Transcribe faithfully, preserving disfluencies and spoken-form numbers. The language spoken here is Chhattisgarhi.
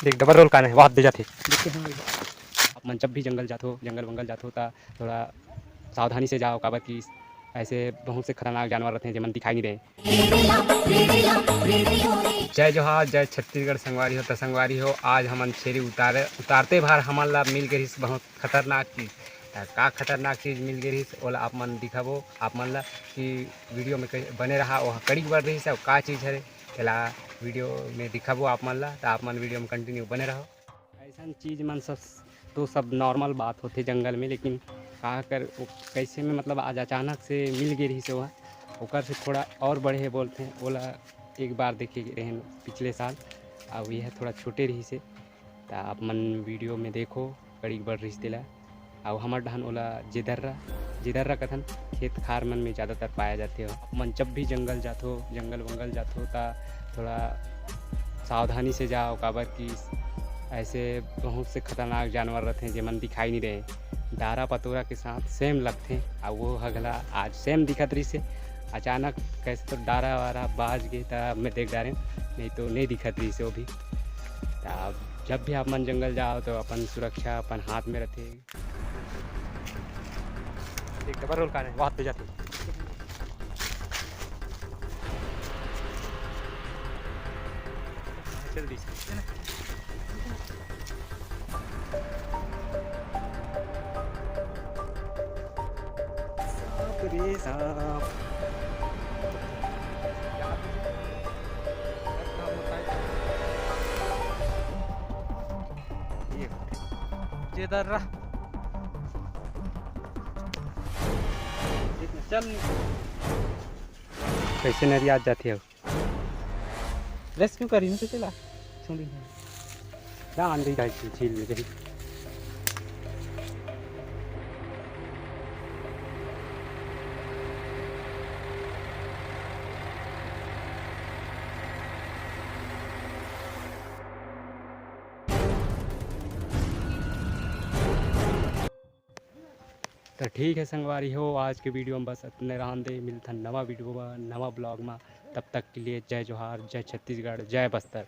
देख, डबल रोल कान हे, वहाँ दे जाथे। देखते हैं भाई। आप मन जब भी जंगल जाथो, जंगल वंगल जाथो, त थोड़ा सावधानी से जाओ, काबर कि ऐसे बहुत से खतरनाक जानवर रहते हैं, जेमन दिखाई नहीं दें। जय जोहार, जय छत्तीसगढ़ संगवारी हो। त संगवारी हो, आज हमन छेरी उतारे, उतारते भार हमन ला मिल गे रिहिस बहुत खतरनाक चीज। त का खतरनाक चीज मिल गे रिहिस, ओला आप मन दिखाबो आप मन ला कि वीडियो में कई-, बने रहा, ओह कड़ी बर रिहिस अउ का चीज हरे, तेला वीडियो में दिखाबो आप मन ला। त आप मन वीडियो में कंटिन्यू बने रहो। ऐसन चीज मन सब तो सब नॉर्मल बात होथे जंगल में, लेकिन का कर वो कैसे में, मतलब, आज अचानक से मिल गे रिहिस ओहा, ओकर से थोड़ा और बड़े हे बोलथे। ओला एक बार देखे रहेन पिछले साल, अउ यह थोड़ा छोटे रिहिस हे। त आप मन वीडियो में देखो, कड़ी बड़ रिहिस तेला। अउ हमर डहन ओला जेदर्रा, जेदर्रा कथन, खेत खार मन में ज़्यादातर पाया जाथे। आप मन जब भी जंगल जाथो, जंगल वंगल जाथो, त थोड़ा सावधानी से जाओ, काबर कि ऐसे बहुत से खतरनाक जानवर रहते हैं, जेमन दिखाई नहीं रहे। डारा पतोरा के साथ सेम लगथे, अउ वो ह घला आज सेम दिखत रहिस हे। अचानक कैसे तो डारा वारा बाज गे, त मैं देख डारें, नहीं तो नहीं दिखत रहिस हे वो भी। त आप जब भी आप मन जंगल जाओ, तो अपन सुरक्षा अपन हाथ में रथे। देख, डबल रोल कान हे, वहाँ पे जाते। चल दी। सांप रे सांप। ये जेदर्रा। चल निकल। कैसे नरियात जाथे अब? रेस्क्यू करी, मैं तो चला। छोड़ी है। डाल दे, डाल दे, झील में कहीं। तो ठीक है संगवारी हो, आज के वीडियो में बस इतने रहन दे। मिलथन नवा वीडियो में, नवा ब्लॉग में। तब तक के लिए जय जोहार, जय छत्तीसगढ़, जय बस्तर।